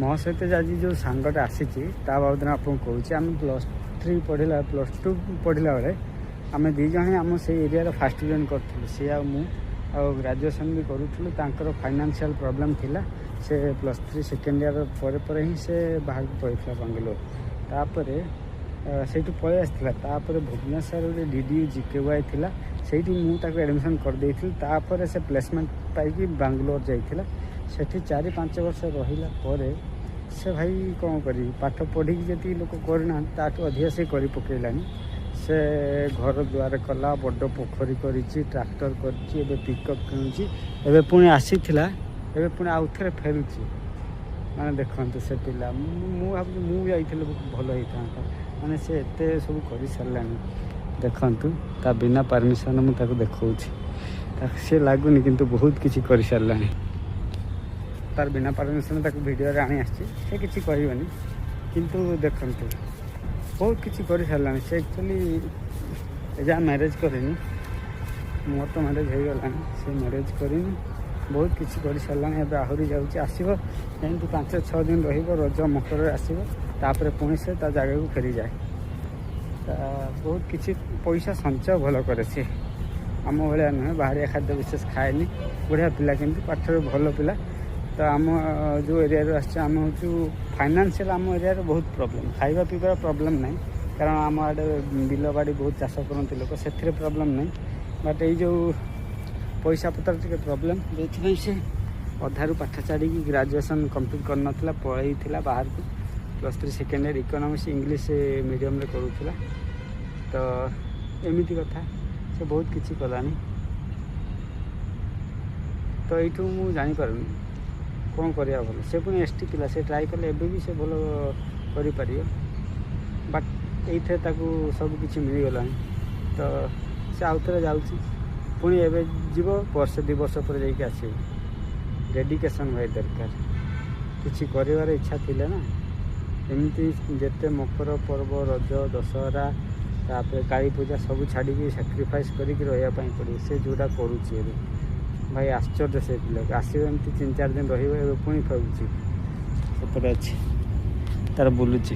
ମୋ ସହିତ ଆଜି ଯେଉଁ ସାଙ୍ଗଟା ଆସିଛି, ତା ବାବଦରେ ଆପଣଙ୍କୁ କହୁଛି। ଆମେ +3 ପଢ଼ିଲା, +2 ପଢ଼ିଲା ବେଳେ ଆମେ ଦୁଇ ଜଣ ହିଁ ଆମ ସେଇ ଏରିଆର ଫାର୍ଷ୍ଟ ଡିଭିଜନ୍ କରିଥିଲୁ, ସିଏ ଆଉ ମୁଁ। ଆଉ ଗ୍ରାଜୁଏସନ୍ ବି କରୁଥିଲୁ। ତାଙ୍କର ଫାଇନାନ୍ସିଆଲ୍ ପ୍ରୋବ୍ଲେମ୍ ଥିଲା। ସେ +3 ସେକେଣ୍ଡ ଇୟର୍ ପରେ ପରେ ହିଁ ସେ ବାହାରକୁ ପଳେଇଥିଲା ବାଙ୍ଗାଲୋର। ତାପରେ ସେଇଠୁ ପଳେଇ ଆସିଥିଲା। ତାପରେ ଭୁବନେଶ୍ୱର ଗୋଟେ DDU GKY ଥିଲା, ସେଇଠି ମୁଁ ତାକୁ ଆଡ଼ମିସନ୍ କରିଦେଇଥିଲି। ତାପରେ ସେ ପ୍ଲେସମେଣ୍ଟ ପାଇକି ବାଙ୍ଗାଲୋର ଯାଇଥିଲା। ସେଠି 4-5 ବର୍ଷ ରହିଲା ପରେ ସେ, ଭାଇ, କ'ଣ କରିବି, ପାଠ ପଢ଼ିକି ଯେତିକି ଲୋକ କରିନାହାନ୍ତି, ତାଠୁ ଅଧିକା ସେ କରି ପକେଇଲାଣି। ସେ ଘର ଦ୍ୱାର କଲା, ବଡ଼ ପୋଖରୀ କରିଛି, ଟ୍ରାକ୍ଟର କରିଛି, ଏବେ ପିକଅପ୍ କିଣୁଛି। ଏବେ ପୁଣି ଆସିଥିଲା, ଏବେ ପୁଣି ଆଉ ଥରେ ଫେରୁଛି। ମାନେ ଦେଖନ୍ତୁ ସେ ପିଲା, ମୁଁ ଭାବୁଛି ମୁଁ ଯାଇଥିଲେ ଭଲ ହେଇଥାନ୍ତା। ମାନେ ସେ ଏତେ ସବୁ କରିସାରିଲାଣି। ଦେଖନ୍ତୁ, ତା ବିନା ପରମିସନ୍ ମୁଁ ତାକୁ ଦେଖାଉଛି। ତାକୁ ସେ ଲାଗୁନି, କିନ୍ତୁ ବହୁତ କିଛି କରିସାରିଲାଣି। ତାର ବିନା ପରମିସନ୍ ତାକୁ ଭିଡ଼ିଓରେ ଆଣି ଆସିଛି, ସେ କିଛି କହିବନି। କିନ୍ତୁ ଦେଖନ୍ତୁ, ବହୁତ କିଛି କରିସାରିଲାଣି ସେ। ଆକ୍ଚୁଆଲି ଏଯାଏଁ ମ୍ୟାରେଜ୍ କରିନି। ମୋର ତ ମ୍ୟାରେଜ୍ ହେଇଗଲାଣି, ସେ ମ୍ୟାରେଜ୍ କରିନି। ବହୁତ କିଛି କରିସାରିଲାଣି। ଏବେ ଆହୁରି ଯାଉଛି, ଆସିବ, ଏମିତି 5-6 ଦିନ ରହିବ, ରଜ ମକରରେ ଆସିବ। ତାପରେ ପୁଣି ସେ ତା ଜାଗାକୁ ଫେରିଯାଏ। ତା ବହୁତ କିଛି ପଇସା ସଞ୍ଚୟ ଭଲ କରେ ସେ। ଆମ ଭଳିଆ ନୁହେଁ, ବାହାରିଆ ଖାଦ୍ୟ ବିଶେଷ ଖାଏନି। ବଢ଼ିଆ ପିଲା, କିନ୍ତୁ ପାଠରେ ଭଲ ପିଲା। ତ ଆମ ଯେଉଁ ଏରିଆରୁ ଆସିଛୁ, ଆମେ ହେଉଛୁ ଫାଇନାନ୍ସିଆଲ୍ ଆମ ଏରିଆରେ ବହୁତ ପ୍ରୋବ୍ଲେମ୍। ଖାଇବା ପିଇବାର ପ୍ରୋବ୍ଲେମ୍ ନାହିଁ, କାରଣ ଆମ ଆଡ଼େ ବିଲ ବାଡ଼ି ବହୁତ ଚାଷ କରନ୍ତି ଲୋକ, ସେଥିରେ ପ୍ରୋବ୍ଲେମ୍ ନାହିଁ। ବଟ୍ ଏଇ ଯେଉଁ ପଇସା ପତ୍ର ଟିକେ ପ୍ରୋବ୍ଲେମ୍, ଯେଉଁଥିପାଇଁ ସେ ଅଧାରୁ ପାଠ ଛାଡ଼ିକି, ଗ୍ରାଜୁଏସନ୍ କମ୍ପ୍ଲିଟ୍ କରିନଥିଲା, ପଳେଇଥିଲା ବାହାରକୁ। +3 ସେକେଣ୍ଡ ଇୟର୍ ଇକୋନୋମିକ୍ସ ଇଂଲିଶ ମିଡ଼ିୟମରେ କରୁଥିଲା। ତ ଏମିତି କଥା, ସେ ବହୁତ କିଛି କଲାଣି। ତ ଏଇଠୁ ମୁଁ ଜାଣିପାରୁନି କ'ଣ କରିବା ଭଲ। ସେ ପୁଣି ST ପିଲା। ସେ ଟ୍ରାଏ କଲେ ଏବେ ବି ସେ ଭଲ କରିପାରିବ। ବଟ୍ ଏଇଥିରେ ତାକୁ ସବୁ କିଛି ମିଳିଗଲାଣି। ତ ସେ ଆଉ ଥରେ ଯାଉଛି, ପୁଣି ଏବେ ଯିବ, ବର୍ଷେ 2 ବର୍ଷ ପରେ ଯାଇକି ଆସିବ। ଡେଡ଼ିକେସନ୍ ଭାଇ ଦରକାର। କିଛି କରିବାର ଇଚ୍ଛା ଥିଲେ ନା, ଏମିତି ଯେତେ ମକର ପର୍ବ, ରଜ, ଦଶହରା, ତାପରେ କାଳୀ ପୂଜା ସବୁ ଛାଡ଼ିକି ସାକ୍ରିଫାଇସ୍ କରିକି ରହିବା ପାଇଁ ପଡ଼ିବ। ସେ ଯେଉଁଟା କରୁଛି ଏବେ, ଭାଇ, ଆଶ୍ଚର୍ଯ୍ୟ ସେ ପିଲାକୁ। ଆସିବ, ଏମିତି 3-4 ଦିନ ରହିବ, ଏବେ ପୁଣି ଫେରୁଛି। ସେପଟେ ଅଛି ତାର, ବୁଲୁଛି।